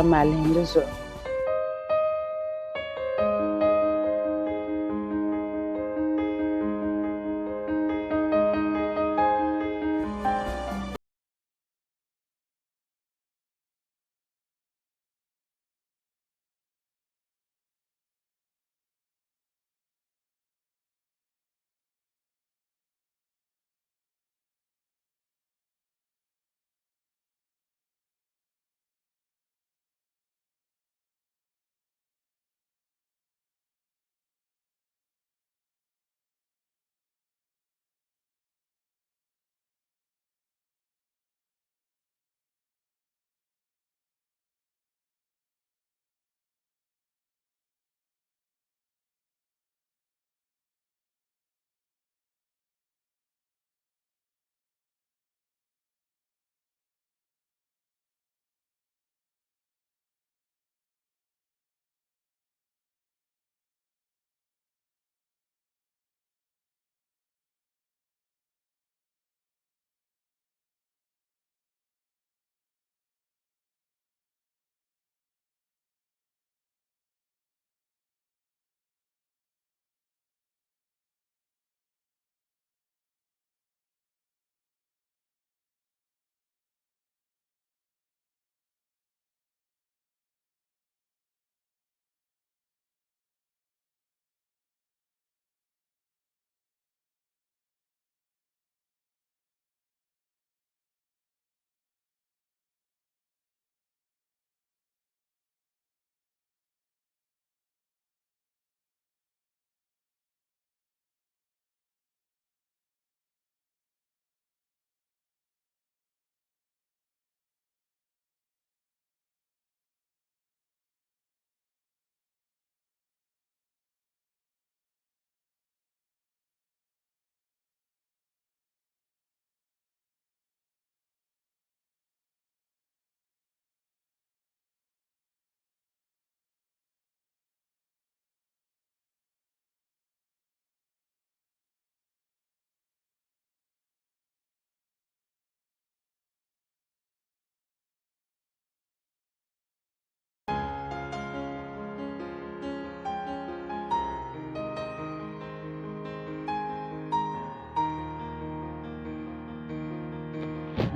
Maa lihim di zuɣu.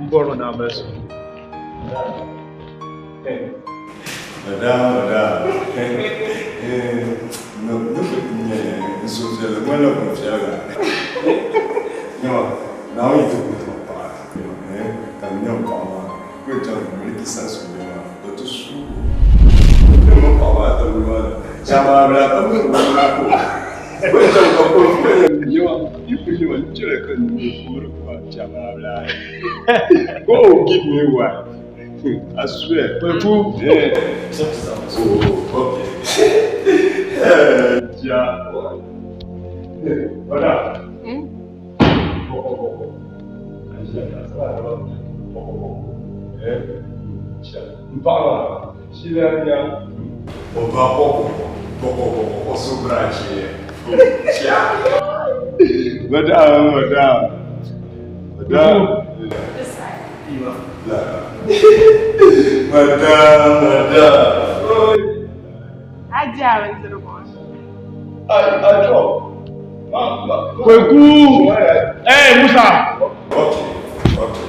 M bɔri ni a mali suhu. Madam, madam. N suhupiɛlli ŋmanila gumpiɛliga. Nyama, Naawuni yi ti ku ti ma paɣa, ka n nya m paɣa maa ka o chaŋ miliki sansunya maa, o ti suug o. N mini paɣa maa tabili maa ni, chamaabila ka miri o maa ka o chaŋ ka o Nyama, yi ku nyama, n chɛli ka n ni puhiri pa chamaabila. God will give me wife. I swear. Kweku. Yeah. Oh, okay. Yeah. Madam. O ba pɔkɔ pɔkɔ pɔkɔ so branch yɛ. Madam, madam, madam. Madam, madam. Hajiya bindirigu. I drop. Ma, ma. Kweku. Hey, Musa. Okay, okay.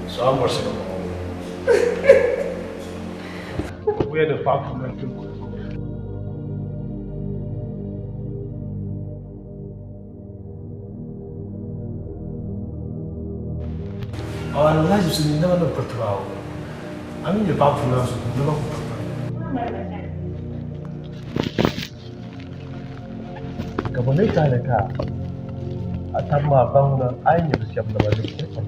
So I'm worshiping. Where the fuck from that Wallahi su ni nama na paturawo. Amin ya babu na su nama ku paturawo. Gaba ne ta da ka. A taba maa baŋ ni a yi nya bɛ shɛba naba ni bɛ pam.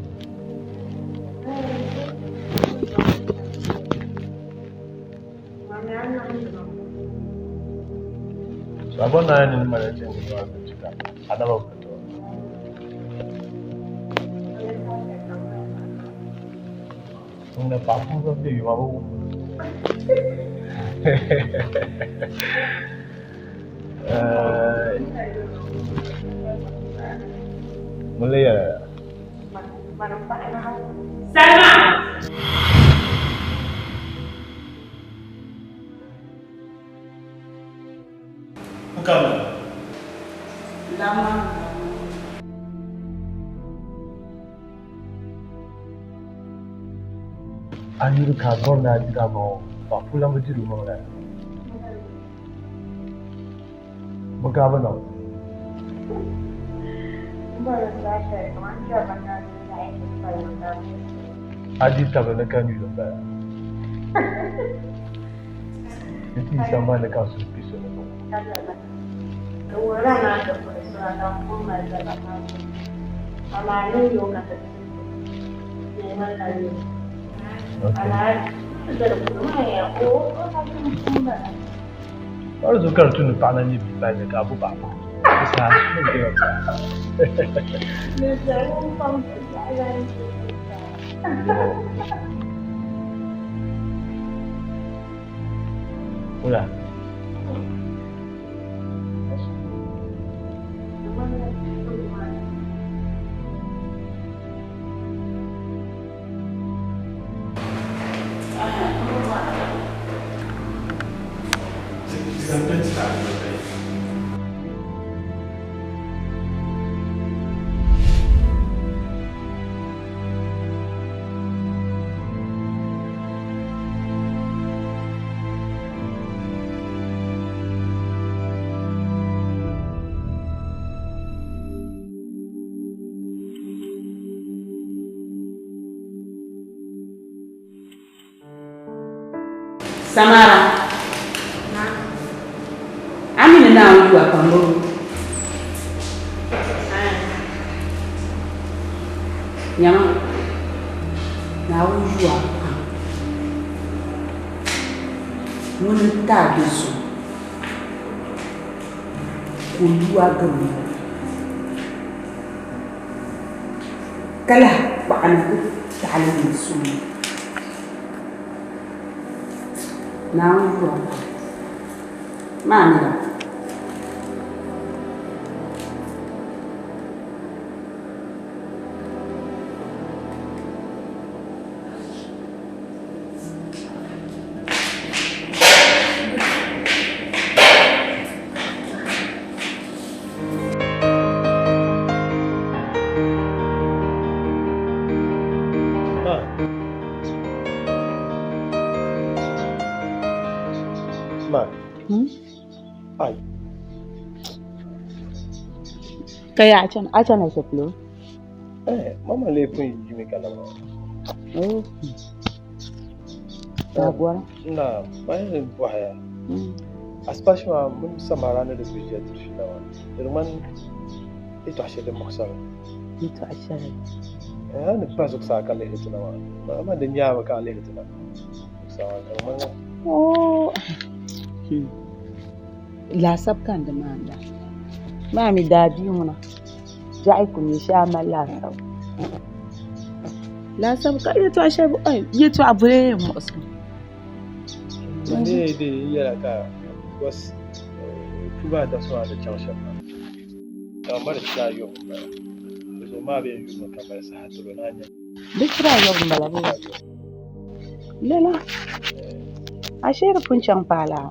So a bɔri ni a yɛn ni mali chɛŋ ni a ti ka a naba bi to. Ŋuna paɣa puuni bɛ yuma bi wum. Ŋun lee yɛla ya? Salma! N kamina. Lama. A yuli ka a bɔri ni a diri a maŋa ŋɔ, paɣa puuni bi diri o maŋa lala. Bɔ ka a bi niŋ? A di tabili ni ka nyuli m-bala. Di ti yi sambani ni ka a suhu kpi so ni bɔŋɔ. Di zuɣu ka di tu ni paɣa na nyɛ bia palli ka a bo paɣa pahi di saha ni bɛ Wula? Samara. A mi ni Naawuni yuwa pam bɔ? Nyama, Naawuni yuwa pam. Ŋuni n-ti a do so ka o lu a gari o. Ka lahi kpaɣi na ti taɣili ni suŋ. Naawuni yura pam. Maa mi la. Ka ya a chana shɛli polo? Eh, mama lee pun yimi ka labina. Oh. Daa bɔra. Na, ma yɛn bɔhaya. Aspashi maa mini Samara ni di kuli ʒiya diri fiila maa, di di ŋmani yɛtɔɣ shɛli din muɣisi mi. Yɛtɔɣ shɛli? A ni pa zuɣusaa ka lihiri ti na maa, amaa di nyaami ka a lihiri ti na zuɣusaa maa ka di ŋmani. Oh. Laasabu ka n di maa n-daa. Maa mi daa bia ŋuna, biɛɣu ku nyɛ shee a mali laasabu. Laasabu ka yɛtɔɣ shɛli yɛtɔɣ boli yɛn muɣisi mi. N dee yɛla ka because tuba ata so a ni chaŋ shɛm maa ka mali chira ayɔbu m-bala di zuɣu maa bɛ yɛn yulimi ka mali saha tiri o ni a nya. Di chira ayɔbu m-bala bee? Lala ashee di pun chaŋ paai laa.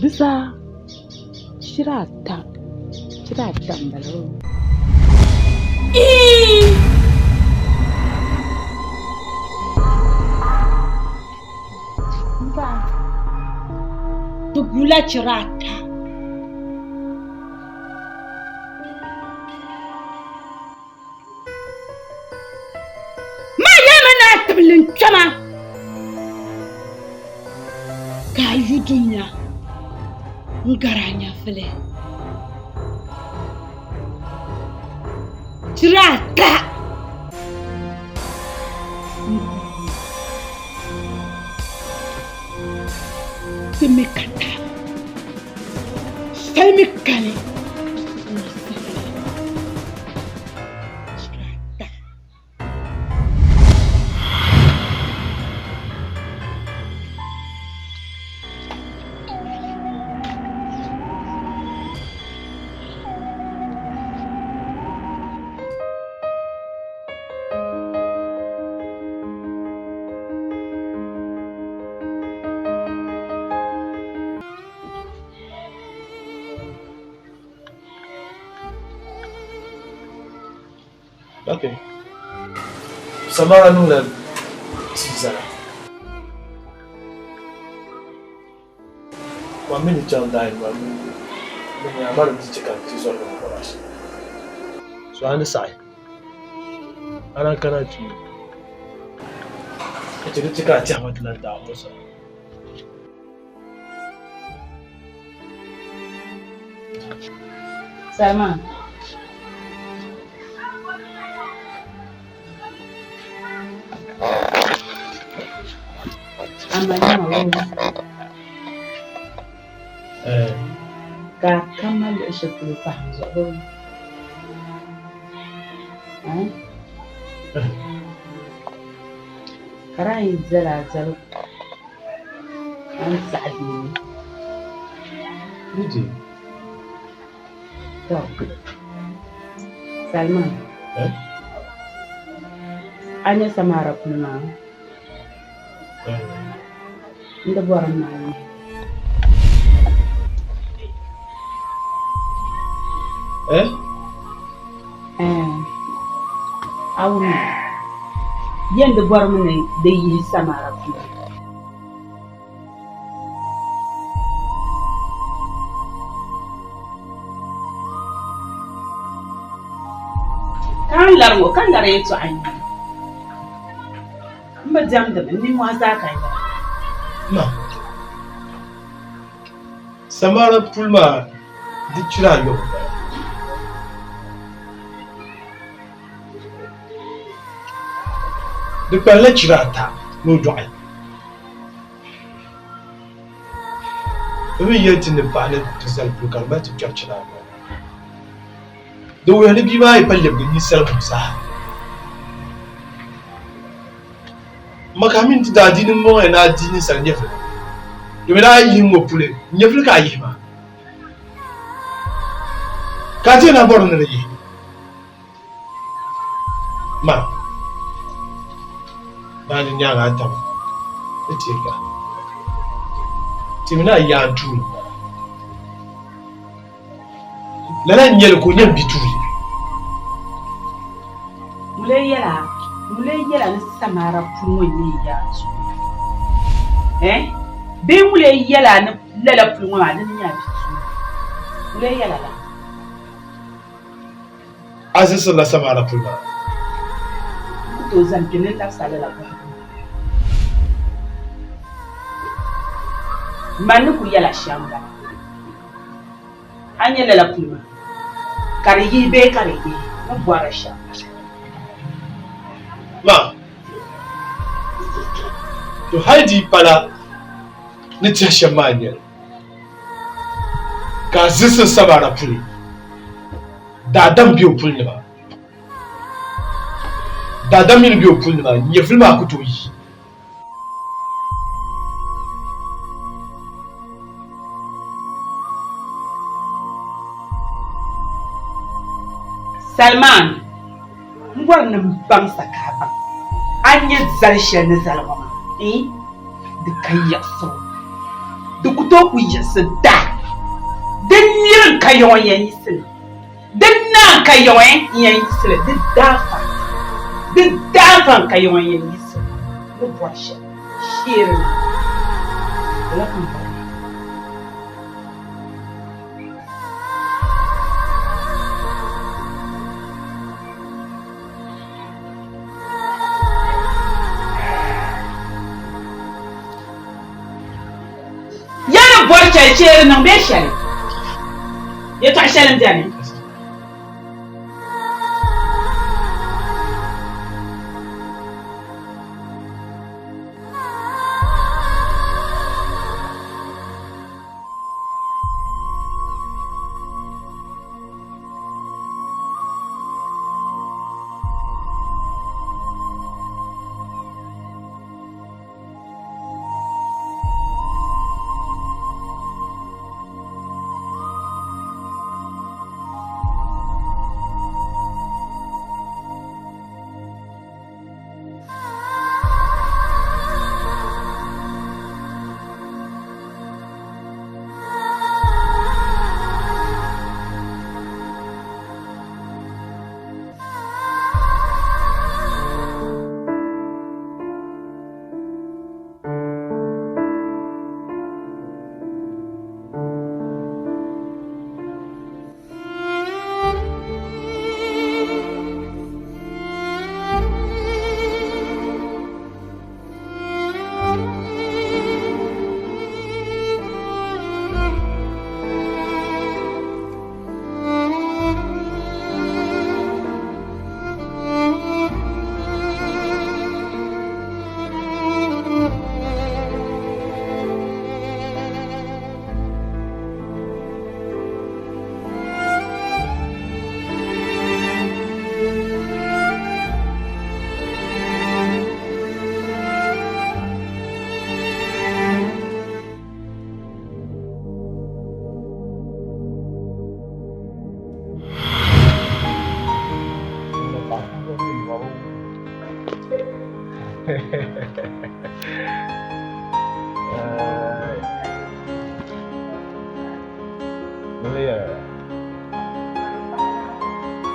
Di saha chira ata chira ata m-bala. Ii! guula chira ata. Maa yɛlimi ni a tibili n-kpɛma ka a yu dunia n-gari a nyɛvili. Chira ata Ti mi ka taali, soli mi kani Chira ata. Okay. Samara niŋla tia zara. Wa mi ni chaŋ daai maa mi ni amaa di chɛ ka n ti zɔri ni bɔra So a ni saɣi a lan kana ti yu ka chɛ di chɛ ka a tɛha ŋɔ ti lan daai ŋɔ zaa. Salman. Ama nyama wo. Eh. Ka a kama luɣi shɛli polo pahi n zuɣu bee? Eh? Ka daa yi zali a zaligu a ni saɣi deei. Ni deei. To, Salman. Eh? A nya Samara puli maa? Eh. N di bɔri ni a yihi. Eh? Eh. A wummi. Yɛn di bɔrimi ni di yihi Samara puli. Ka n lari ŋɔ ka lari yɛltɔɣa n-nyɛ li. M bi diɛmdimi, n nimmɔhi zaa ka n yɛra. Ma, Samara puli maa di chira ayɔbu m-bala. Di kpalinla chira ata ni o dɔɣi. Bɛ mi yɛli ti ni paɣa ni ti zali puli ka di mali ti kpɛri chira ayɔbu. Di wuhiya ni bia maa yi pa lɛbigi ninsal ŋɔ zaa. Maka mini ti daadiini m-bɔŋɔ ya ni a di ninsal nyɛvili, domin a yi yihi ŋ-ŋɔ puli, nyɛvili ka a yihi maa. Ka a ti yɛn lahi bɔri ni di yihi ma. Maa di nyaaŋa a tam ni teega, timi ni a yaan tuuli m-bala. Lala n-nyɛ li ka o nyɛ m bituuli. Ŋun lee yɛla ni Samara puli ŋɔ n-nyɛ yaa tuuli? Eh? Bee ŋun lee yɛla ni lala puli ŋɔ maa dini n-nyɛ a bituuli? Ŋun lee yɛla la? A zisirila Samara puli maa. N ku tooi zani kpe ni n labisi a lala bɔhigu maa. Man ni kul yɛla shɛm m-bala. A nya lala puli maa ka di yihi bee ka di yihi ni bɔri shɛm. Ma, to hali di yi pala ni tɛhi shɛm maa n-nyɛ li, ka a zilisi Samara puli, daadam be o puli ni maa. Daadam mi ni be o puli ni maa, nyɛvili maa ku tooi yi. Salman, m bɔri ni m baŋ sa ka a baŋ a ni nyɛ zali shɛli ni zali ŋɔ maa, ii, di ka yiɣisibu, di ku tooi ku yiɣisi da, di niri n-ka yaŋɔ n-yɛn yiɣisi li. Di naa n-ka yaŋɔ n-yɛn yiɣisi li, di daafa, di daafa n-ka yaŋɔ n-yɛn yiɣisi li. Ni bɔri shɛli, sheeri ni, lala ka m bɔri maa. bɔri shɛli shee di niŋ bee shɛli? Yɛtɔɣ shɛli m-beni.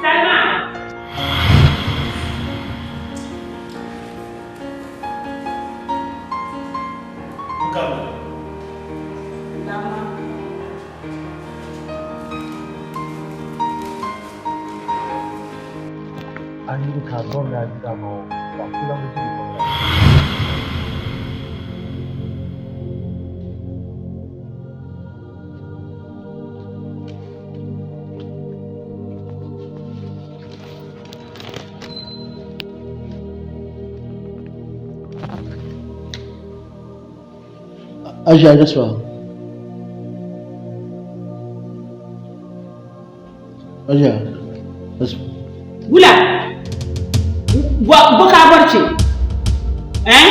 Salma! A yuli ka a bɔri ni a yuli amaa paɣa so lan bi ʒi di kɔŋ la. Aja gaswa. Aja. Wula! Bɔ ka a bɔri kpe? Eh?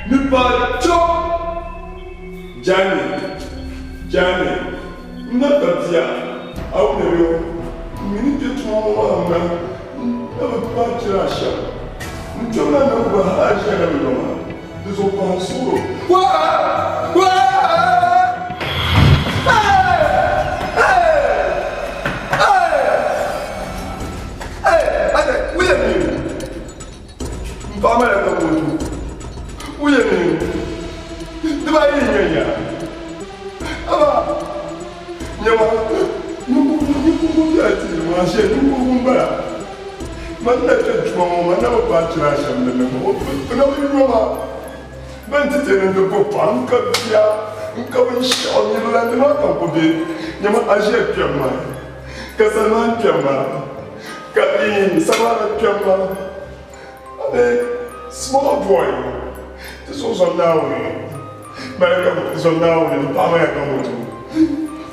Nipa cho! Jani, Jani, n na ka bia, a wuli o, n mi ni kpe tuma ŋɔ maa na, n na bi paai chira a shɛm. N kpɛm la na gba hal a ʒiya na bi yɔŋ a, di zuɣu pahi n suhuri o. Waa! Waa! N paɣa mali ka moto wuya ni dibaayi n nyɛ ya aba nyɛma ninkurugu biɛla ti maa shee ninkurugu n bala man na kpɛ tuma ŋɔ man na bi paai chira shɛm dinni ŋɔ na bi yoma ban ti tɛni n ti gbubi paɣa n ka bia n ka binshaɣu nirila nimaa ka n ku be nyɛma a ʒiya kpɛm maa ka Salman kpɛm maa ka Samara kpɛm maa I'm a small boy. Ti so zɔn Naawuni. Mali ka zɔn Naawuni n paɣa mali ka moto.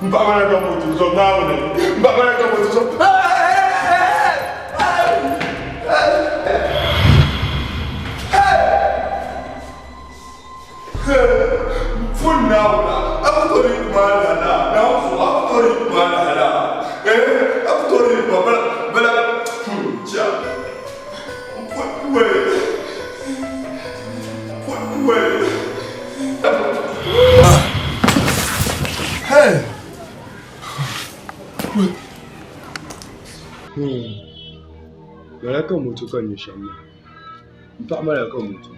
N paɣa mali ka moto zɔn Naawuni. N paɣa mali ka moto zɔn. Fun Naawuni a ku toori maa lala Naawuni so a ku toori maa lala a ku toori ma bala bala chia Hey! Lala ka moto ka nyɛ shɛm maa n paɣa maa ka moto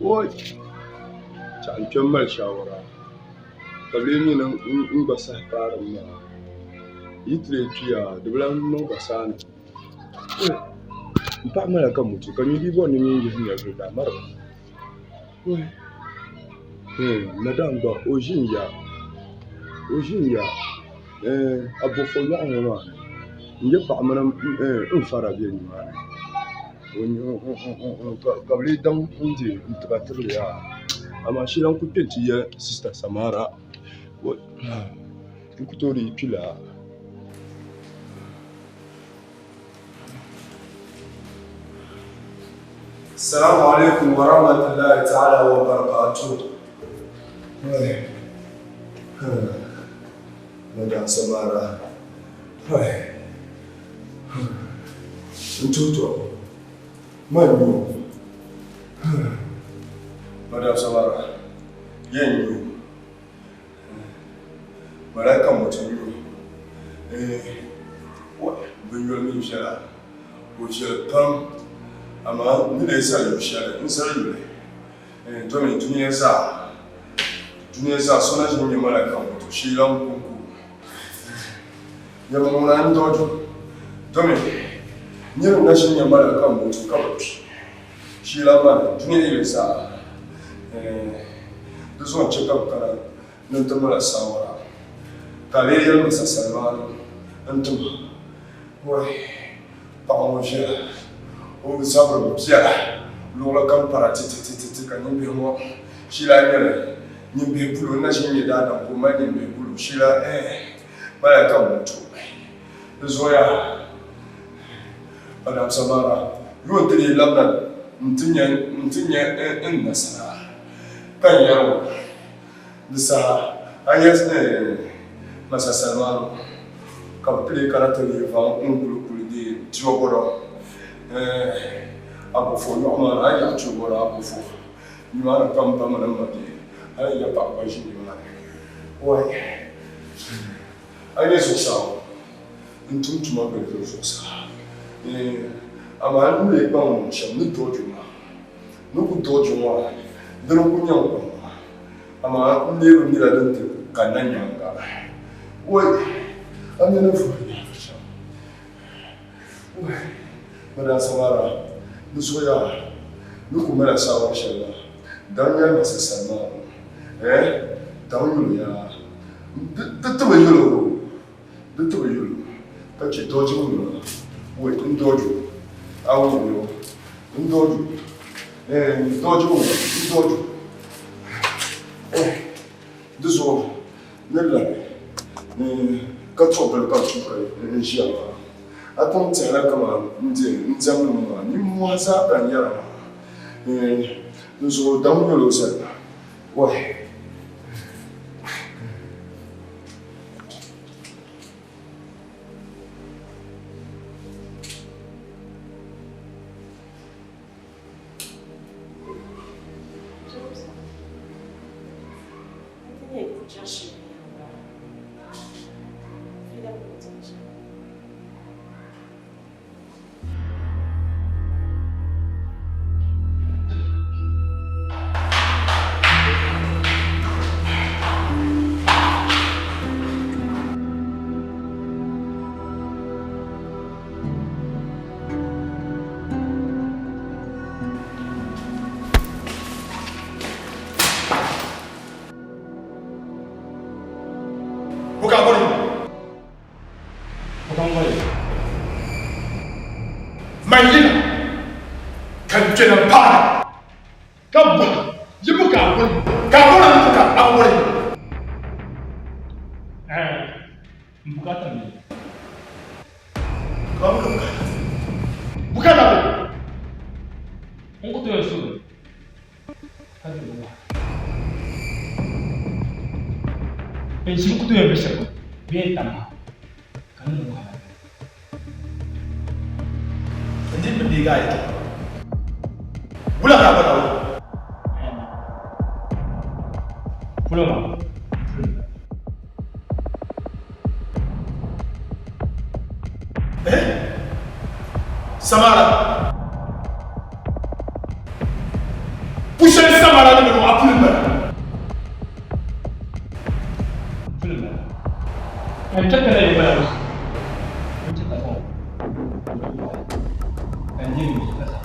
woi chɛɣu n kpɛ n mali shaawara ka bi lee nyɛ n gba saha paari n maa yi ti lee kpiya di bi lahi niŋ ba saani n paɣa mali ka moto ka nyɛ bia bori ni nyin yihi nyɛvuli daa mari ba madam gba o ʒi n ya o ʒi n ya a bofo loɣu ŋɔ maa ni n nyɛ paɣa mini n fara bɛ nimaani ka bi lee daŋ n di n tiba tibili yaa amaa shee lan ku kpɛ n ti yɛ sista samara n ku tooi di kpi laa. Assalamu alaikum wa rahmatullahi ta'ala wa barakatuh. Madam Samara. Ntuto. Manyo. Madam Samara. Yenyo. Malaika mutum yo. Bin yoli mini viɛla o viɛli pam amaa n ni lee zali yu shɛli n zali yuli domi dunia zaa dunia zaa so na ʒini nyɛ malaika moto shee lan kunku nyɛma ŋuna n dɔju domi niriba na ʒini nyɛ malaika moto ka bi kpi shee lan mani dunia yili zaa di zuɣu n chɛ ka bi kana ni n ti mali saawara ka a lee yɛli ma sasalmaani n ti ma wai paɣa ŋɔ viɛla o zabiri bi biɛla luɣuli kam para titititi ka nyimbihi ŋɔ shila nyɛli nyimbihi polo n na ʒini nyɛ daadam ka o mali nyimbihi polo shila malaika moto di zuɣuya Madam Samara yuun ti lee labina nti nya n nasara ka n yɛri o di saha a nya Masa Salmanu ka bɛ ti lee kana ti lee vaŋ n kuli kuli deei Tiɔbɔrɔ Abofo yɔɣu maa ni a yaɣi Tiɔbɔrɔ Abofo nimaani pam ba mini m ma bihi hali n ya paɣa gba ʒi nimaani wai a nya zuɣusaa ŋɔ n tum tuma gili di zuɣusaa amaa n ni lee kpaŋ niŋ shɛm ni doojo maa ni ku doojo ŋɔ dini ku nyaŋ kpaŋ maa amaa n lee bi mila din ti kanna nyaaŋa wai a mi ni vuhi yaɣi shɛm wai Madam Samara di zuɣuya ni ku mala saawari shɛli la daŋ nyɛli Masa Salmaanu daŋ yuli yaa di ti bi yuli o di ti bi yuli ka chɛ dooji ŋɔ yuli wai n doojo a wum yo n doojo n doojo ŋɔ n doojo di zuɣu ni labi ka tuɣi bili ka tuuka n ʒiya maa a tom tɛhila kaman n diɛmdi mi maa nimmɔhi zaa ka n yɛra maa. Dinzuɣu daŋ yɛl o sani, Wai! Man yina ka n kpɛna paai ka bɔhi yi bo ka a boli ka a bɔri ni ka a boli. N bukata mi. Ka a bukata bukata bo. N ku tooi suhi ka di bi wahi. N shiri ku tooi bi shɛba bee n tam ha ka ni niŋ wahala. N di bi deegi a yɛtɔɣa. Wula ka a bɔra o? Polo maa. Eh? Samara. Pushɛli Samara ni bɛ a puli bala. Puli bala. N chɛ ka yi bala maa. N chɛ ka sɔŋ. Ka n je mi ka sa.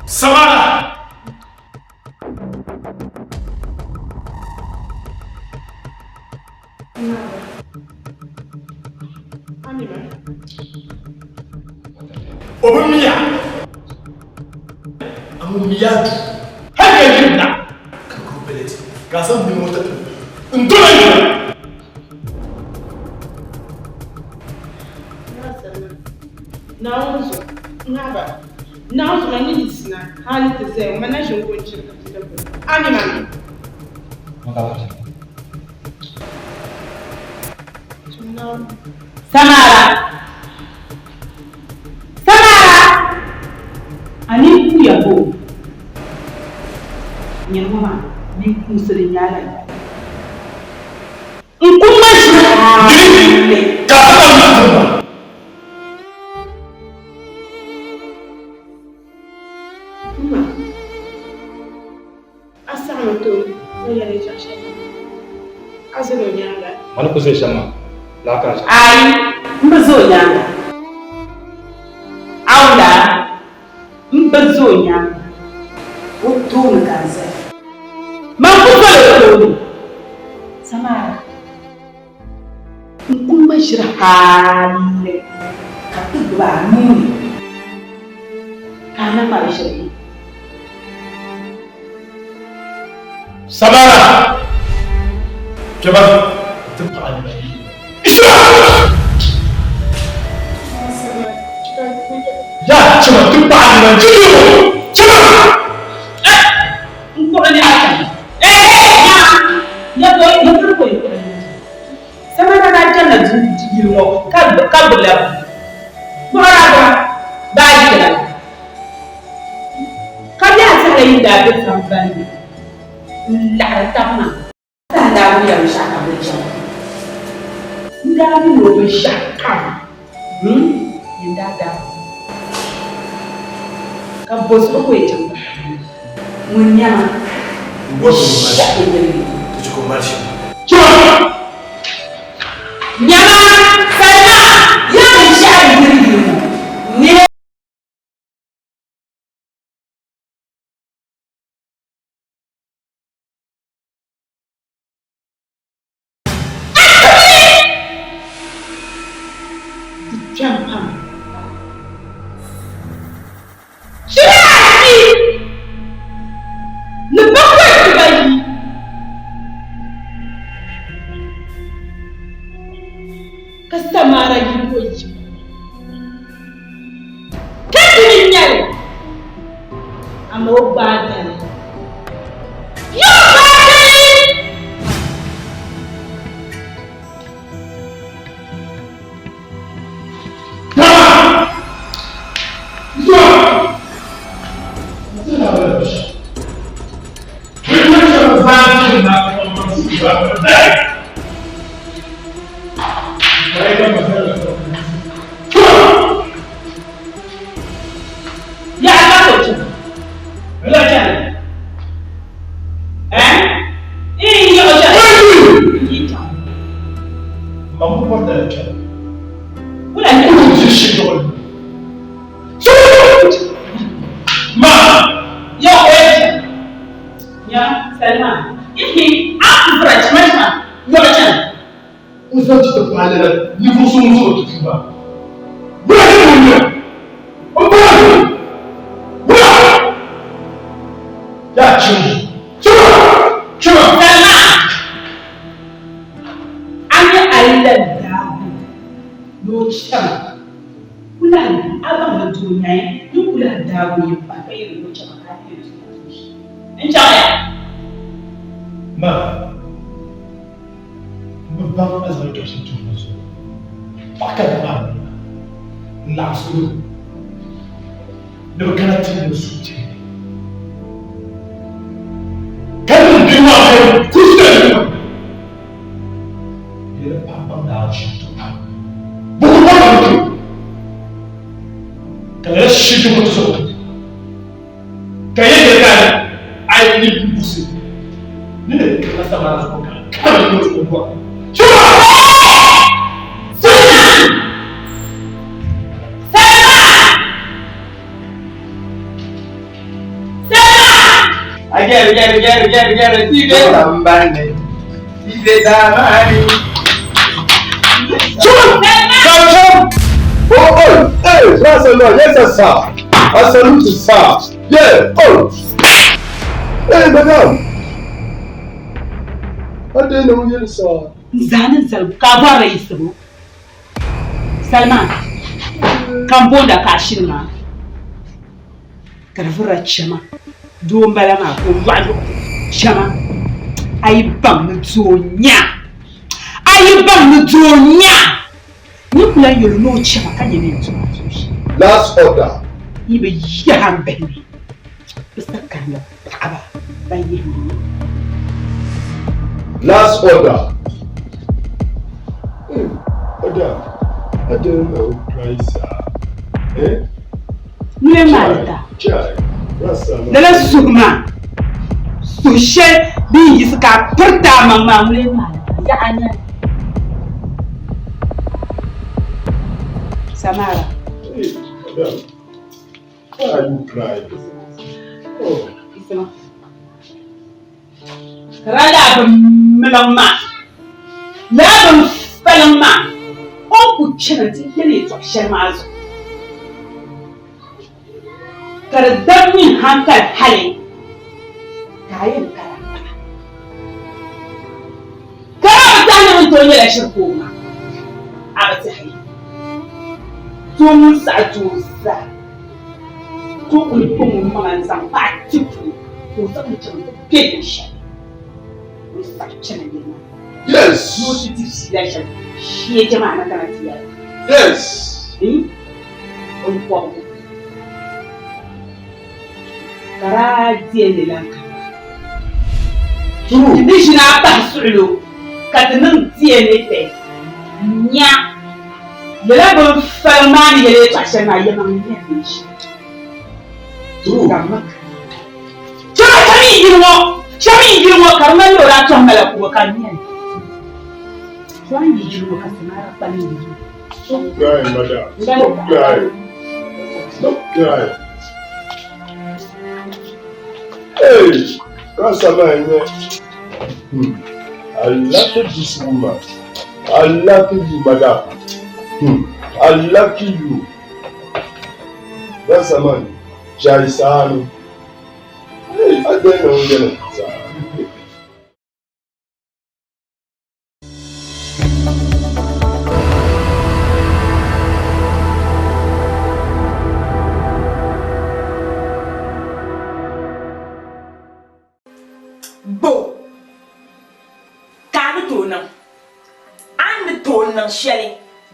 Samara! O bi miya. A ŋun miya du. Hali ka yiri na. Ka gbubi beleti. Ka a zaŋ bini ŋɔ tati n doli yina. Naawuni zuɣu, ŋahiba, Naawuni zuɣu man ni yiɣisina hali ti zaya ŋɔ, man na ʒini ko n-chiri ka ti dabili. Ami mami. Samara! Samara! A nini kuuya bo? Nyini ŋɔ maa, ninkuunsili n-nyɛ a la. N kum ma ʒili. Ka a ti baŋ ni tum ba. Ma, a saɣimi ti o o yɛli yɛltɔɣa shɛli maa, a zali o nyaaŋa. Ma ni ku zali shɛm maa, laa ka a chɛ. Aai, m bi za o nyaaŋa. Aula, m bi za o nyaaŋa. O tooni ka n zaya. Man ku zali o tooni. Samara, n ku ŋma ʒiri hali ka ti gbibi a nuu ni ka a na ŋmari ʒiri ni. Samara! Kpɛma ti paɣa ni ma yi. Ya chima ti paɣa ni ma yi. Chima! N kpuɣi ni a chana. Ya ko ya ko ko Samara daa chanila yili ŋɔ ka gbubila bua. Kpuɣira gba baaji kpɛla la. Ka biɛhi saha yi daa be sambani ni n-laɣiri taba maa. Saha daa wuhiya binshɛɣu ka bɛ chaŋ. N daa mi ni o binshɛɣu kam n daa daa ka bɔ zuɣu ka o yɛn chaŋ ti pahi ŋun nyama shɛli Nyama salima ya binshɛɣu yiri yili ŋɔ ni. Di kpɛm pam. Shiri ayi ni bakwai dibayi. Ka Samara yi o yiko. Ka ti ni nya li, amaa o gbaai dali. Yo gbaai dali! Ya ka so chana. Yo chana. Eh? Eh, yo chana. Yi chana. Mamu bɔtɛ chana. Wula ni. Ku ti shi dɔgɔ. Ma. Yo o chana. Ya, Salma. Ihi, a ku fura chama chama. Yo chana. N zaŋ ti ti paali la ninvuɣ so ŋun zuɣu ti tuuba. Wula ni ŋun nyɛ? N bɔra ni wula! Yaa chimbu. Chima! Chima! Salma! A nyɛ Allah daabu ni o chama. Wula ni a baŋ ni doo nyaya ni kula daabu yi pa ka yɛli ni o chama ka a yɛli ti o N chaŋ ya. Ma, n bi baŋ a zaŋ yɛtɔɣ shɛli tuhi ma zuɣu. Paɣa ka di maa ni n laɣim salo ni bɛ kana ti niŋ suhupiɛlli. Ka niŋ bihi maa pali Kristian nima. Bɛ yɛli paɣa baŋ daa ʒi n-to pam. Bɛ ku bɔri ni bɛ ka lala shiri ti zuɣu ka yɛ yɛli ka a yi ni busi ni ne kana samara zuɣu ka kama ni o bɔri. Agere gere gere gere gere tibe tambane tibe damani. Chum! Chum! Oh, oh, hey, that's a lot. Yes, sir. I salute you, sir. Yeah, oh. Hey, madam. I didn't know you, sir. Zanin sal ka bɔra yisibu. Salma, ka n boonda ka a shini maa. Ka di vurila chama. Doo m-bala maa ka o yɔɣi luɣi chama. A yi baŋ ni doo nya. A yi baŋ ni doo nya. Ni ku lahi yɛli ni o chama ka nyɛ ni yɛn tum a tuun shɛli. Last order. Yi bi yaha m bahi ni bɛ sa karila paɣaba ban yihi ni. Last order. Hey, order. I don't know price. Eh? Nuli maali ta. Chai. Rasa. Lala suhu maa suhu shɛli din yiɣisi ka a piriti a maŋ maa nuli maali ta yaɣa nyɛli. Samara. Hey, madam. Why are you crying? Oh. Isma. Kara laa bi miliŋ maa. Laa bin faliŋ maa. O ni ku chana nti yɛli yɛtɔɣ shɛli maa zuɣu. Ka di dab nyin hankali hali ka a yɛn kara paɣa. Kara bi tahi ni bɛ ni tooi nyɛla shiri ka o ma. A bi tɛhi. Doo ŋun saɣi doo zaa tooi kuli kpaŋ o maŋa n-zaŋ paɣa ti puli ka o zaŋ li chaŋ nti be binshɛli. O saɣi chana yɛli maa. Yes. Ni o ti di fiila shɛli shee jɛmaa na kana ti yɛli. Yes. O ni kɔbigu. Ka daa deei li lan kana. True. Ti ni ʒini a pahi suɣilo ka ti niŋ DNA test nya lala bin faliŋ maa ni yɛli yɛltɔɣa shɛli maa yɛlimaŋli nyɛla binshɛli. True. Ka ma Chama chama yi yili ŋɔ chama yi yili ŋɔ ka di ŋmanila o daa tɔhi mala kubo ka di nyɛli. Chama yi yili ŋɔ ka Samara kpalim yili ŋɔ. Stop crying, madam. Stop crying. Stop crying. Hey, Rasa man, I lucky this woman. I lucky you, madam. I lucky you. Rasa man, Jaisani. Hey, I don't know you.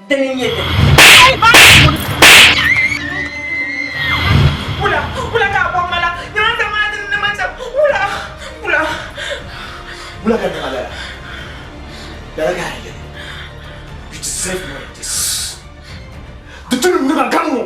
Dini n-nyɛ dini. Wula, wula ka a bɔri ma la? Nyama n maa dini ni ma chɛ. Wula, wula. Wula ka niŋ a lala? Lala ka a yɛli. You deserve more than this. Di tu ni niŋ a gari ŋɔ.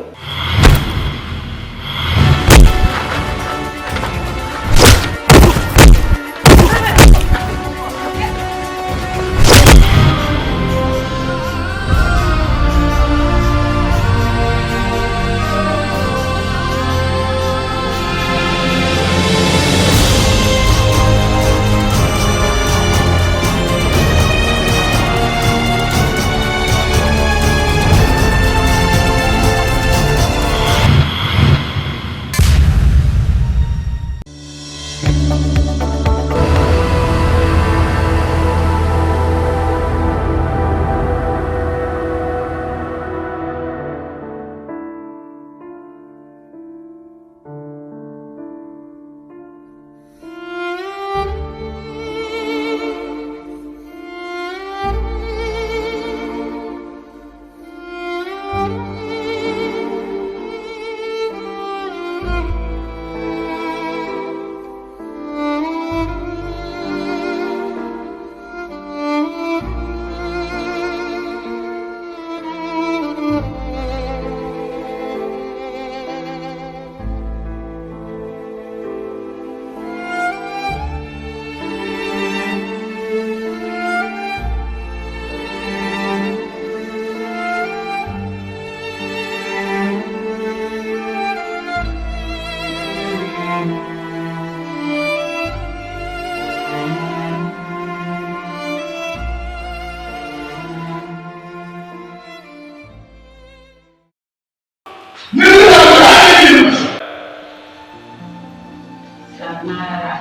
Samara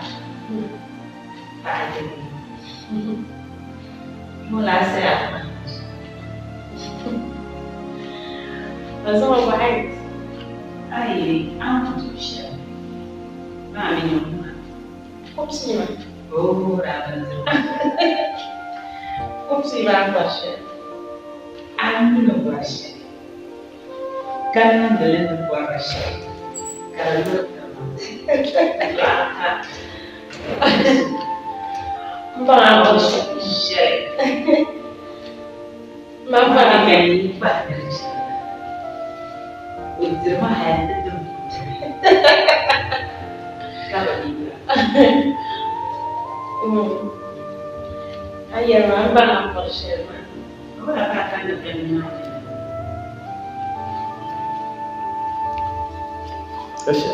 Padre. Mula sa Lazima ubahaiti. Ai, antutusha. Mami nyuma. Kupsima. Oh, rabanzo. Kupsima kwashe. Amino kwashe. Kana ndele kwashe. Kallo. Mbona kwashe. Shit. Mama Mami pa. Udirma hayatta Ayya ma mbona kwashe ma. Wala ka kan da kan Ashe.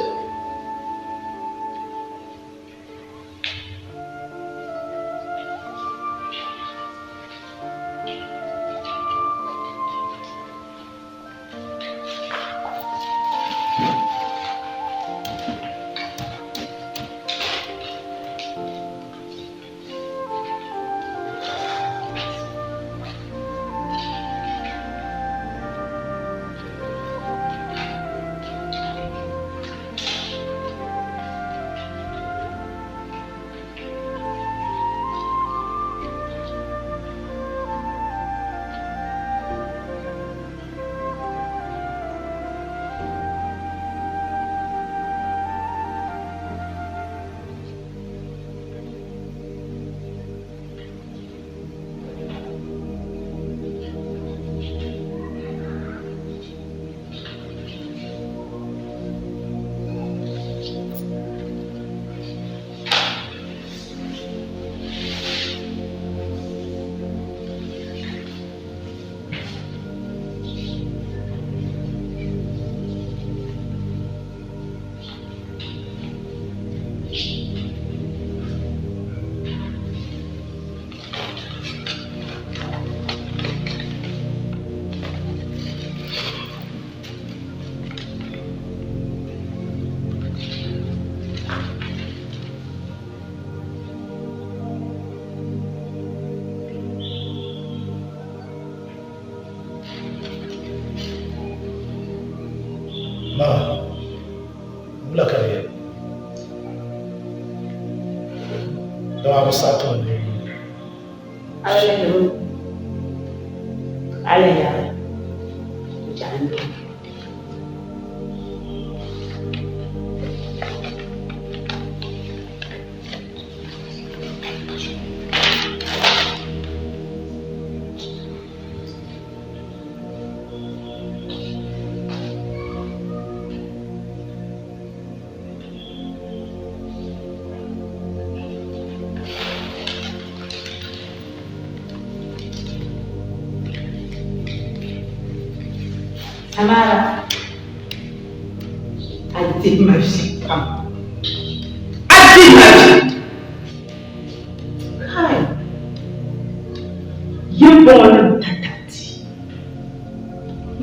Ma, wula ka di yɛli? Dama a bi saɣi ti ma ni Alehiro. lihi yaɣili n-chaŋ n-doli. Samara, a dihi ma vi pam. A dihi ma vi. Kai, yimbɔŋɔnim tatati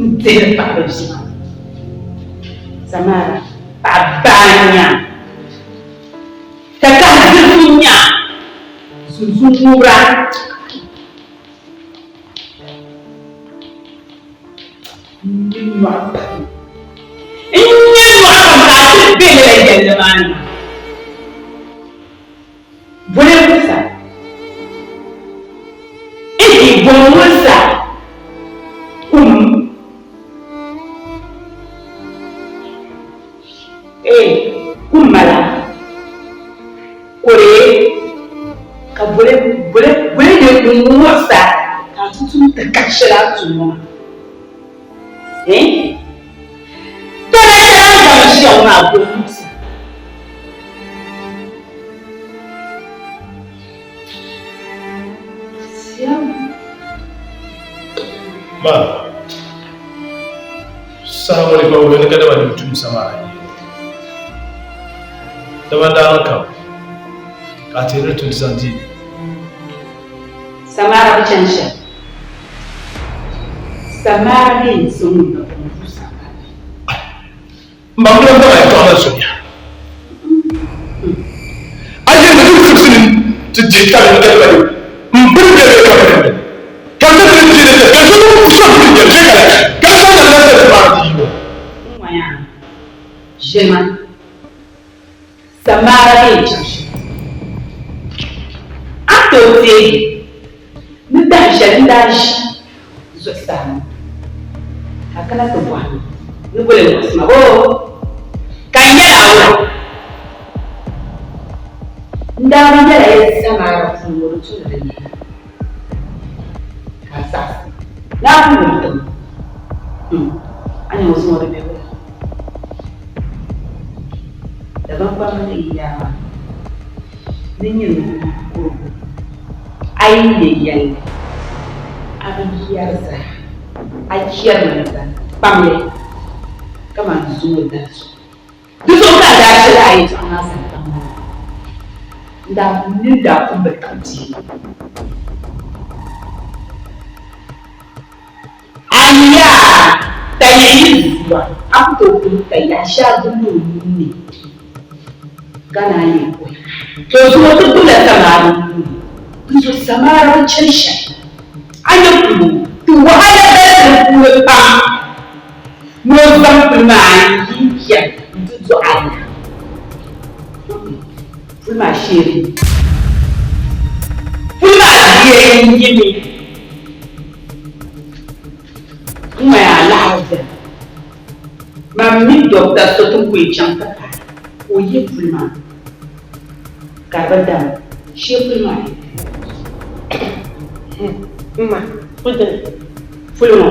n-dihiri paɣiba vi maa. Samara, paɣa baa n-nya a, takahi zirigu n-nya a, zunzun ŋubira. N-nya nyɔɣu pam. N-nya nyɔɣu pam ka a ti be lala yɛlli maa ni maa. Boli ŋun sa. Ihi boli ŋun sa kum. Ee, kum mala. Kore ka boli boli boli ne ŋun muɣisa ka a ti tum ti kahi shɛli a tum ŋɔ maa. Ee, tɔna shɛli a ni zaŋ ʒiya ŋɔ maa boli muɣisa. Ma, saha ŋɔ ni ka wuhi ni kadama ni tum sama a yi. Dama daa niŋ kam ka a teeri ni tum zaŋ ti. Samara bi chani shɛli. Samara mi n-ti ŋun na pun vu Samara. M ba m-bilam dama yɛtɔɣa mali soya. A yɛli ni ti zibisi ni ti dihi tabili ni kadama ni m biri bɛ bɛ ka biri bɛ. Ka n ti ti ni ti ka so ku so biri bɛ bɛ ka ka so na na ti ma ti yi. N wanya ʒema Samara bee chaŋ shɛli. A ni tooi teegi ni dahin shɛli n daa ʒi zuɣusaa ŋɔ ka a kana ti bɔhi ma ni boli n-muɣisi ma boo? Ka n yɛl a wula? N daa bi yɛl a ya Samara puuni ŋɔ di tu ni di neei ka a saɣisi ni a ku wum ti ma. A nya o zuŋɔ di be wula? Dagbaŋ kpamba ni yi yaa maa ni nyɛ kurugu, a yi nya yɛlli, a bi yɛri zaa, a chɛrimi zaa kpamli kaman zuŋɔ dali zuɣu. Di zuɣu ka a daa chɛla a yɛtɔɣa maa zaa kpam maa. N daa ni daa pun bi taɣi bia. Aya! Tayiɣi yi zua, a ku tooi kuli tayiɣi shɛli a gbubi o nuu ni ka naan yi kuhi. To zuŋɔ ti gbubila samaari nuu ni, dinzuɣu samaari bi chani shɛli. A nya kuli o, ti wahala galisi di puuni pam ni o zaŋ puli maa n-yi n-chani nti dɔɣi a biha. Puli maa sheeri mi. Puli maa bia n-yi mi. N-ŋmaya alaha viɛla. Man mi dɔkta so ti ni ku yi chaŋ ti paai ka o yi puli maa ka di bi dam shee puli maa yi. M ma, o dini? Puli ŋɔ.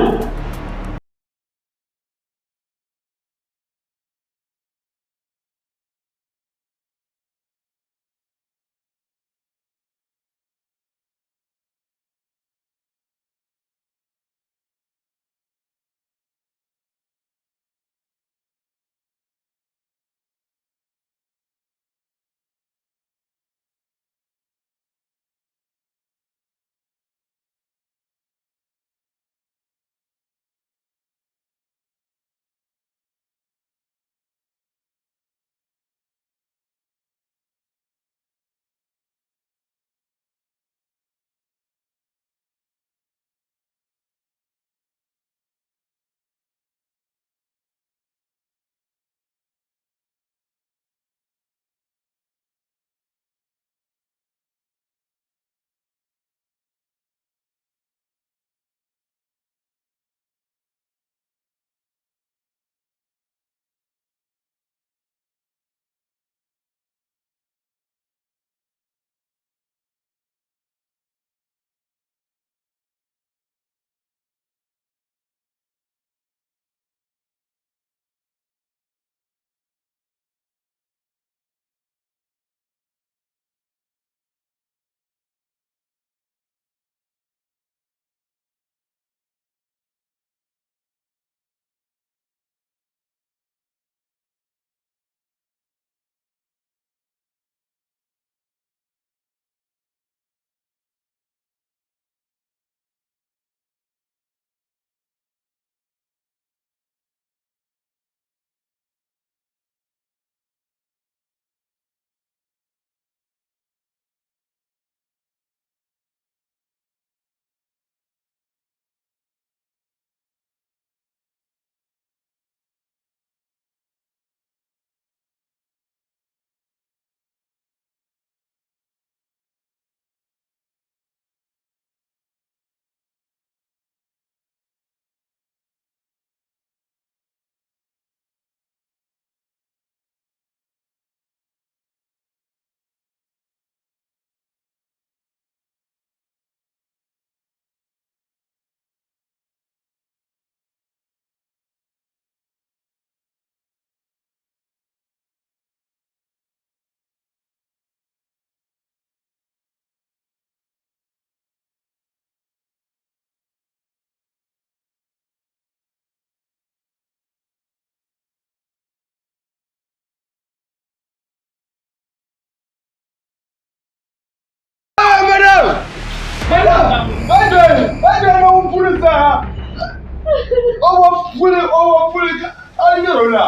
puli o puli a nyɛro la.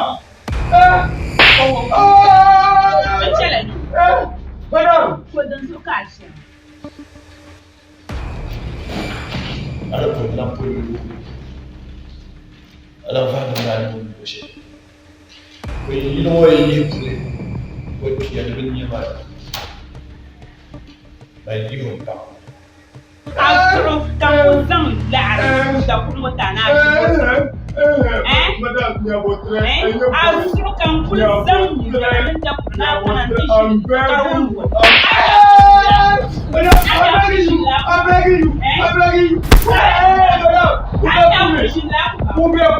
Madam. Ala puli la puli ala vahi ni ala ni shɛli o yino ŋɔ yi yihi puli o kpiya ni bɛ nya maa ban yihi o paɣa. A zuɣu ka n ku zaŋ laɣiri dakuɣu ŋɔ ti a ni a ʒi o zuɣu. A zuɣu ka n kuli zaŋ nyina mini dakuɣu ni a kana nti ʒili ka di wuhi o.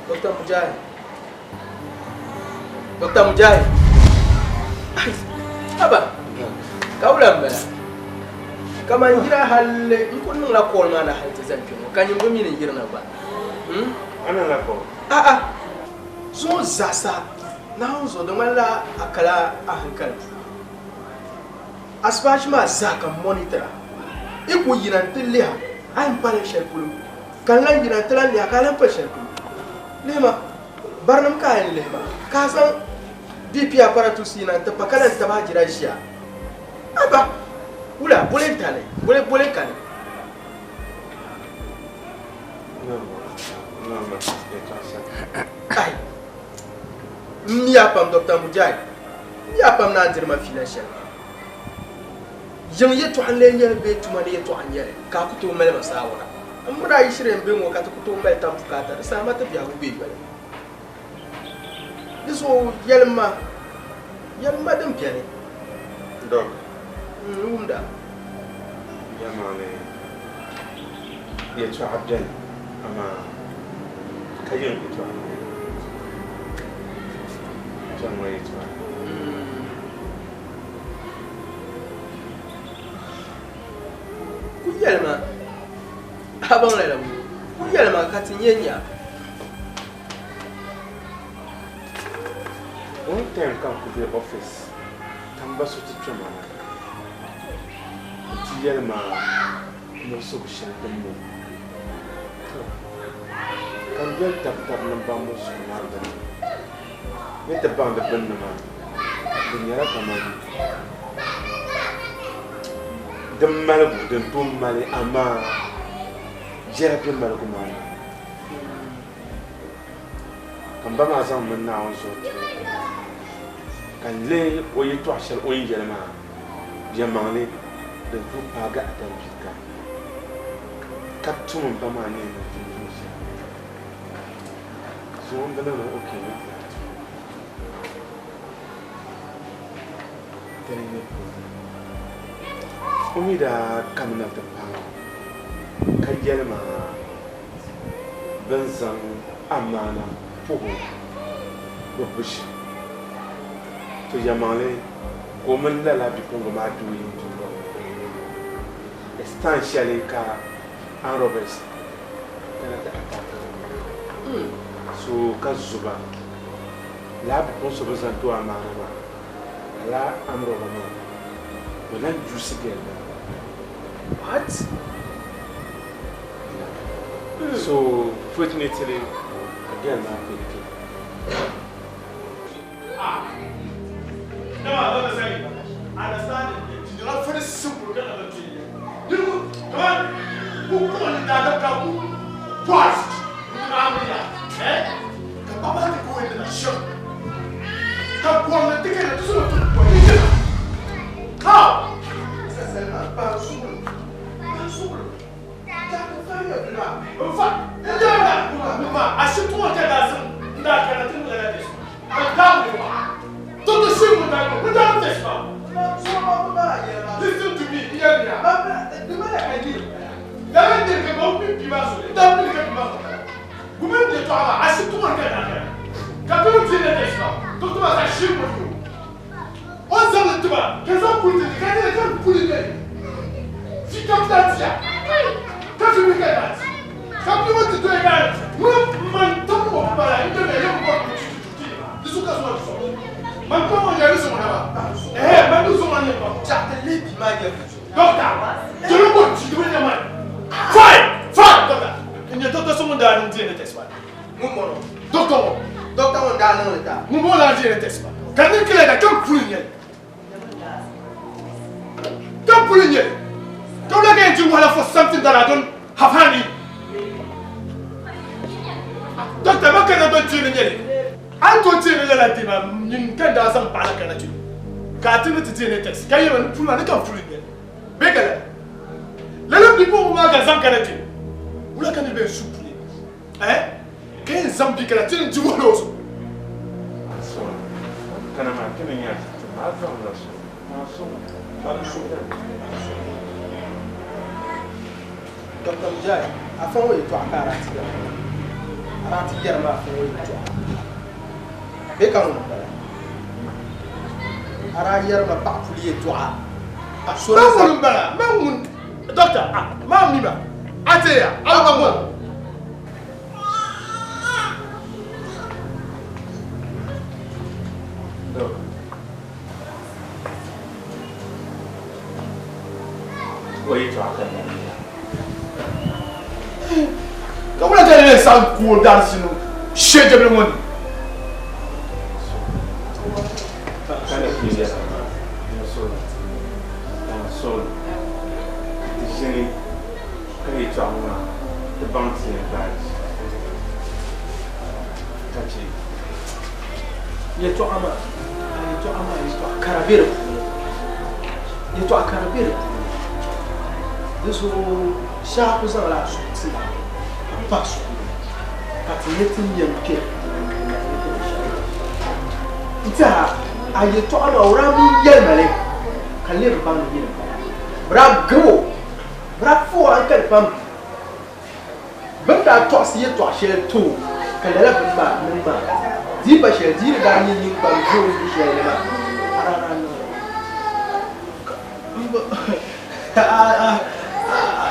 Dr. Mujahid. Dr. Mujahid. Aba. Ka wula m-bala. Kaman yira halli n ku niŋla call maa na hali ti zani kpe ŋɔ ka nyini bi mi ni yirina gba. Ana la call? A'a. Zuŋɔ zaasa Naawuni zuɣu di ŋmanila a kala a hankali puuni. Asibaachi maa zaa ka m monitor a. Yi ku yina nti liha a yɛn pala shɛli polo ka n lan yina nti lan liha ka a lan pa shɛli polo. Lihima, barinim ka a yɛn lihi ma ka a zaŋ BP apparatus yina nti pa ka lan tabi a jira ʒiya. Aba, wula boli n-tali, boli boli n-kani. Ai, m mi a pam Dr. Mujahid, m mi a pam ni a diri ma fiila shɛli. Yiŋ yɛtɔɣa n-lee nyɛ li bee tuma ni yɛtɔɣa n-nyɛ li ka a ku tooi mali ma saawara? M miri a yi shiri yɛn be ŋɔ ka ti ku tooi mali tab bukaata, di saha ma ti biɛhigu be yoli. Di zuɣu yɛlim ma, yɛlim ma din beni. Doc. N wumda. Yɛlimaŋli yɛtɔɣa beni amaa ka yiŋ yɛtɔɣa ŋɔ kpɛm ŋɔ yɛtɔɣa. Ku yɛlima a baŋ lala ŋɔ ku yɛlima ka ti nyɛ nya. One time ka n ku be office ka m ba so ti kpɛma na nti yɛli ma muɣisigu shɛli din ne. To, ka n doli tabitabi ni m baŋ muɣisigu maa gbunni. N ni ti baŋ di gbunni maa, di nyɛla kaman din maligu din tooi mali amaa jɛra be maligu maa ni. Ka m ba maa zaŋ mini Naawuni zuɣu tuhi ka n lihi o yɛtɔɣ shɛli o ni yɛli maa yɛlimaŋli din tooi paagi Adam bia ka tum m ba maa ni yɛn niŋ tuun shɛli. Zuŋɔ m bi niŋdi ok ni ti lahi tum. Dini n-nyɛ problem. O mi daa kamina ti paai ma ka yɛli ma bɛ ni zaŋ amaana puhi o gbubbu shɛm. To yɛlimaŋli ka o mini lala bipuɣiŋga maa doo yi nti lɔri o. Time shɛli ka armed robbers kana ti attack so ka zu ba. Lala bipuɣin so bɛ ni zaŋ ti o amaana maa, lala armed robber maa bɛ lan juice girl maa. What? So fortunately ka girl maa kpe kpe. Dr. Mujai, afa ŋɔ yɛtɔɣa ka a daa ti yɛri ma. A daa ti yɛri ma afa ŋɔ yɛtɔɣa. Bee ka ŋuni m-bala? A daa yɛri ma paɣa puli yɛtɔɣa. Ma ŋuni m-bala? Ma ŋuni? Doctor, ah, ma mi ba. A ti ya, a ba ŋɔ. Doc. O yɛtɔɣa ka n daa Ka wula ka yɛn saɣim ku o daarisi ni shee jɛbili ŋɔ ni? Ka yɛtɔɣa ŋɔ maa ti baŋ ti yɛn gbaai ka chɛ. Yɛtɔɣa maa, yɛtɔɣa maa yɛtɔɣa kara be di puuni. Yɛtɔɣa kara be di puuni. Di zuɣu shee ku zaŋla a suhu ti ma ka pa suhu ka ti nyɛ ti yɛn kpe n tɛha a yɛtɔɣa maa o daa mi yɛli ma li ka n lee bi baŋ ni nyini m-bala. Bɛ daa gari o. hankali pam. Bɛ ni daa tɔɣisi yɛtɔɣ shɛli ti o ka lala bini maa niŋ maa, di yi pa shɛli, di yi ni daa nyɛ nyingbaŋ ʒe o ni shɛli ni maa, a daa naan niŋ li.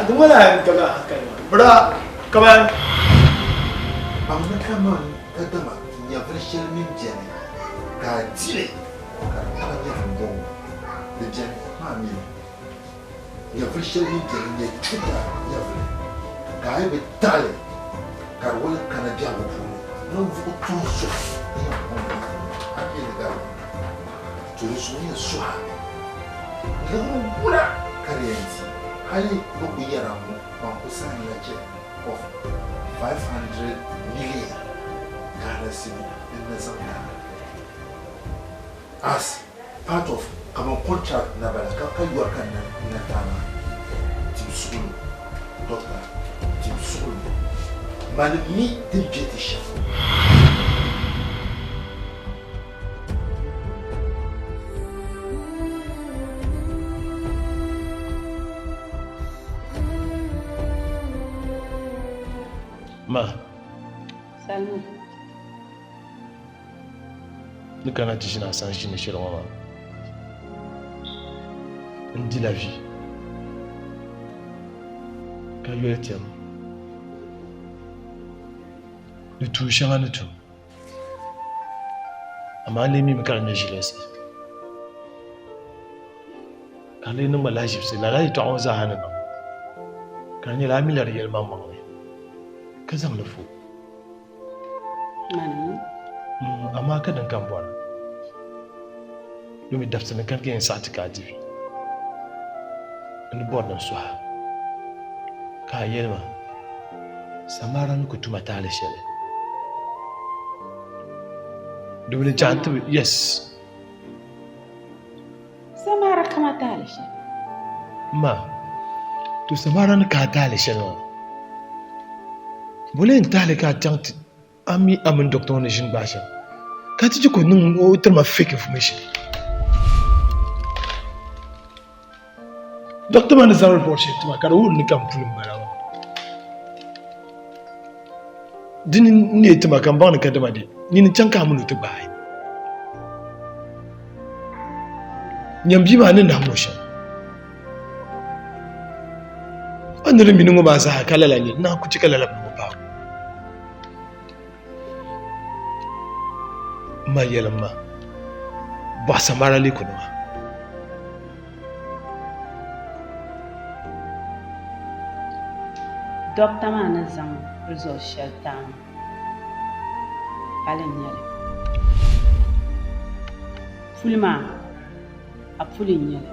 Di ŋmanila a yɛn gabila hankali maa. Bɛ daa kaman. Baŋmi kaman kadama nyɛvili shɛli mini beni ka a di li ka di taɣi nyɛvili bɔŋɔ, di beni maa mi li. Nyɛvili shɛli mini beni n-nyɛ chuuta nyɛvili, ka a yi bi taɣi li ka di wali kana biɛhigu puuni, ninvuɣ tuhi so n-yɛn kɔŋ li a mi li gari li. To di zuɣu yɛn suhi a mi, liɣiri wula ka di yɛn di? Hali bɛ ku yɛra ŋ-ŋɔ, ban ku saɣimla check of 500 million Ghana cedi din na zaŋ ti a as part of kaman contract na bala ka ka yɔri ka n na ti a maa. Tim suɣulo, doctor, tim suɣulo. Mani mi din be ti shɛm. Ma. Salma. Ni kana ti ʒini a sani ʒini shɛli ŋɔ maa, n dila vi ka yoli tɛm ni tuun shɛŋa ni tum. Amaa n lee mimi ka di nyɛ ʒilɛsi, ka di lee niŋ ma lahiʒibisi lala yɛtɔɣa ŋɔ zaa ni niŋ ka di nyɛla a mi la di yɛlimaŋmaŋli ka zaŋ li fo. Amaa ka din ka m bɔra, domi dabisili kani ka yɛn saɣi ti ka a di vi. N ni bɔri ni n suhi a ka a yɛli ma Samara ni ku tuma taali shɛli. Domi di chaŋ ti bi, yes. Samara kama taali shɛli. Ma, to Samara ni ka a taali shɛli maa, boli n taali ka a chaŋ ti a mi a mini doctor ŋɔ ni ʒini gbaai shɛm ka ti chɛ ka o niŋ o tiri ma fake information. Doctor maa ni zaŋ report shɛli ti ma ka di wuhiri ni ka n puli m-bala maa. Dini n-neei ti ma ka m baŋ ni kadama di nyini n-chaŋ ka a mini o ti gbaai. Nyam bia maa ni nahim o shɛm. A ni di mini ŋɔ maa zaa ka lala n-nyɛ li, naa ku chɛ ka lala bini ŋɔ paai o. M ma yɛlim ma, bɔhi Samara Likunima. Dɔkta maa ni zaŋ result shɛli ti a maa, pali n-nyɛ li. Puli maa, a puli n-nyɛ li.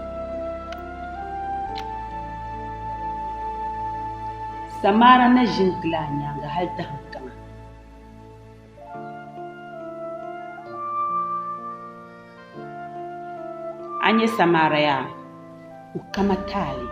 Samara na ʒi n-gili a nyaaŋa hali dahim kaŋa. A nya Samara yaa? O kama taali.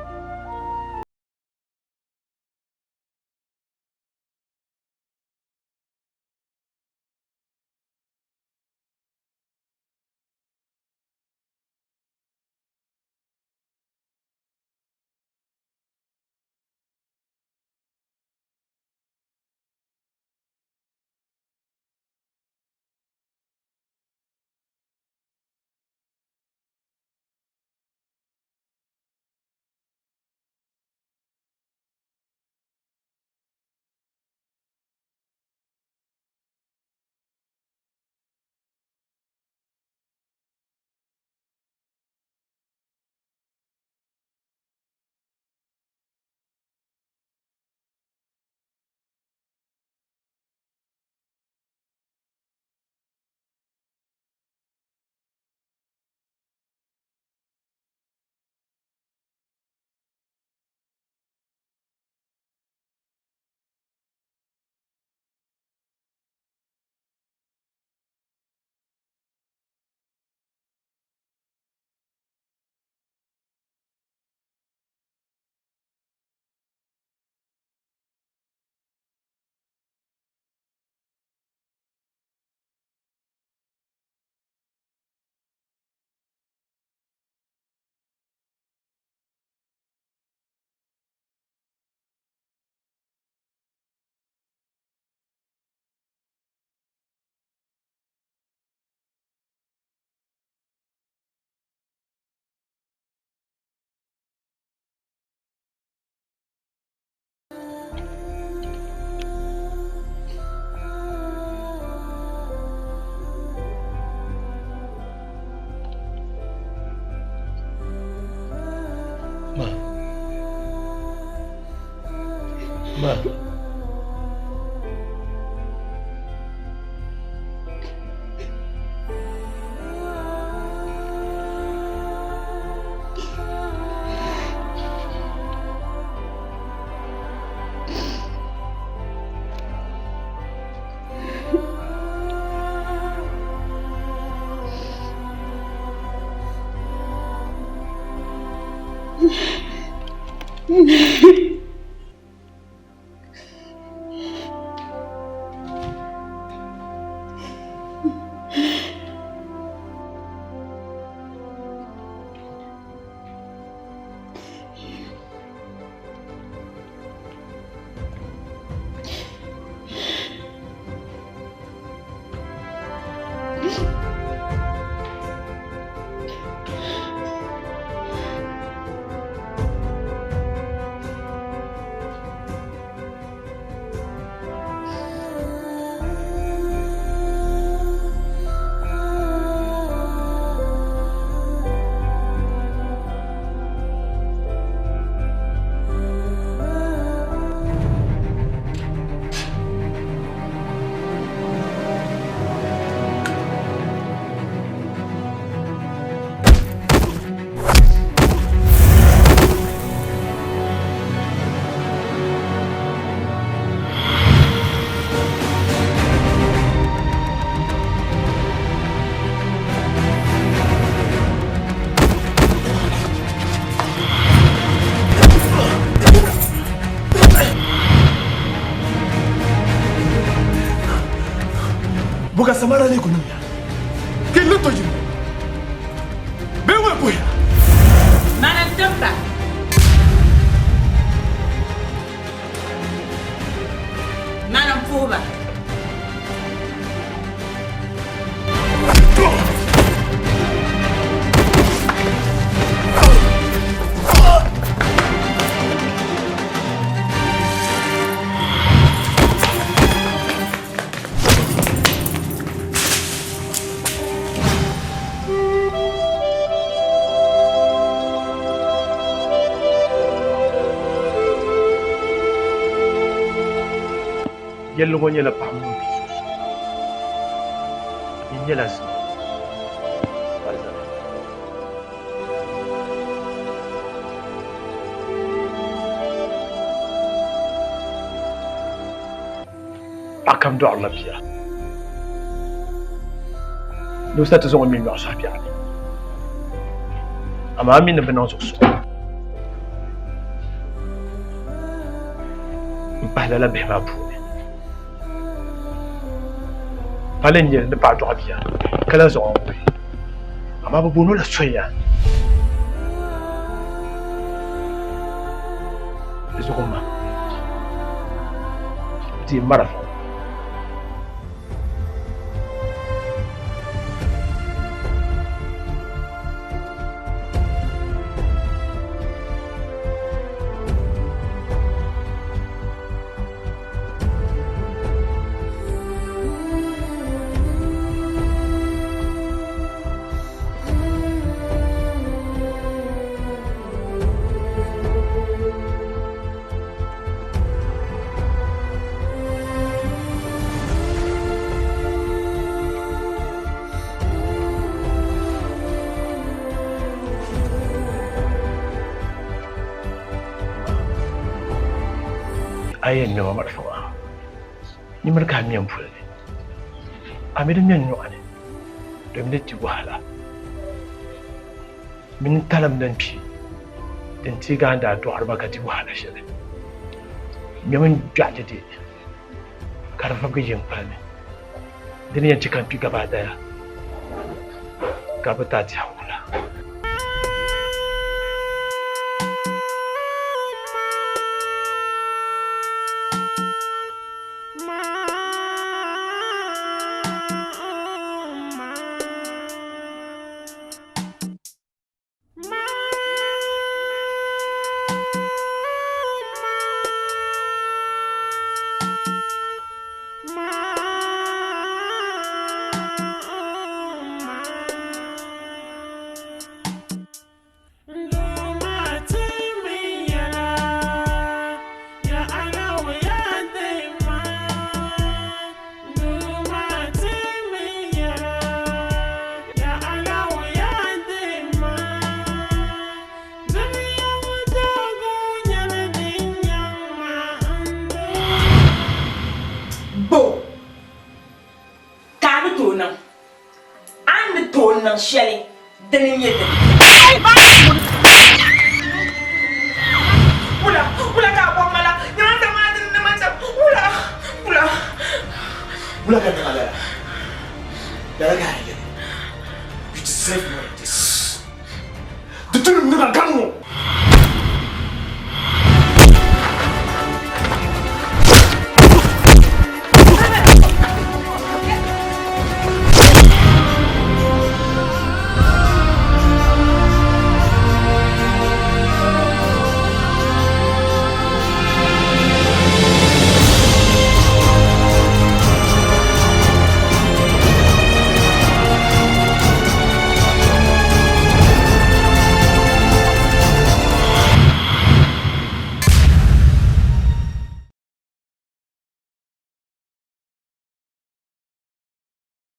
Ma. Ma. Buka samara le kunu ya. Ke le to jiri. Be we boya. Mana timba. Mana puba. Yɛlli ŋɔ nyɛla paɣa mini bia sunsuuni. Di nyɛla zina alizama. Paɣa kam dɔɣirila bia. Ni o sa ti zaŋ o mi nyɔɣu suhupiɛlli. Amaa a mi ni bi niŋ zuɣusuŋ. N pahi lala bihi maa puuni. Pali n-nyɛ ni paɣa dɔɣi bia ka lahi zaŋ o n-wuhi. Amaa bɛ booni o la soya. Di zuɣu ma ti marafa. A yɛn ŋmɛma marafa maa nimiri ka a ŋmɛ m-puli ni a mi di ŋmɛ n-nyɔɣu ni domi di ti wahala mini talim din kpi din teegi a ni daa dɔɣiri ba ka di wahala shɛli ŋmɛmi n-gbɛɣi dɛdɛ ka di vibigi yi m-puli ni di ni yɛn chɛ ka n kpi gabaadaya ka bɛ ti a tɛhigu la. Bo ka a ni tooi niŋ? A ni tooi niŋ shɛli dini n-nyɛ dini? Wula, wula ka a bɔri ma la? Nyama n-zaŋ maa dini ni man shɛm. Wula, wula. Wula ka niŋ a lala? Lala ka a yɛli. You deserve more than this. Di tu ni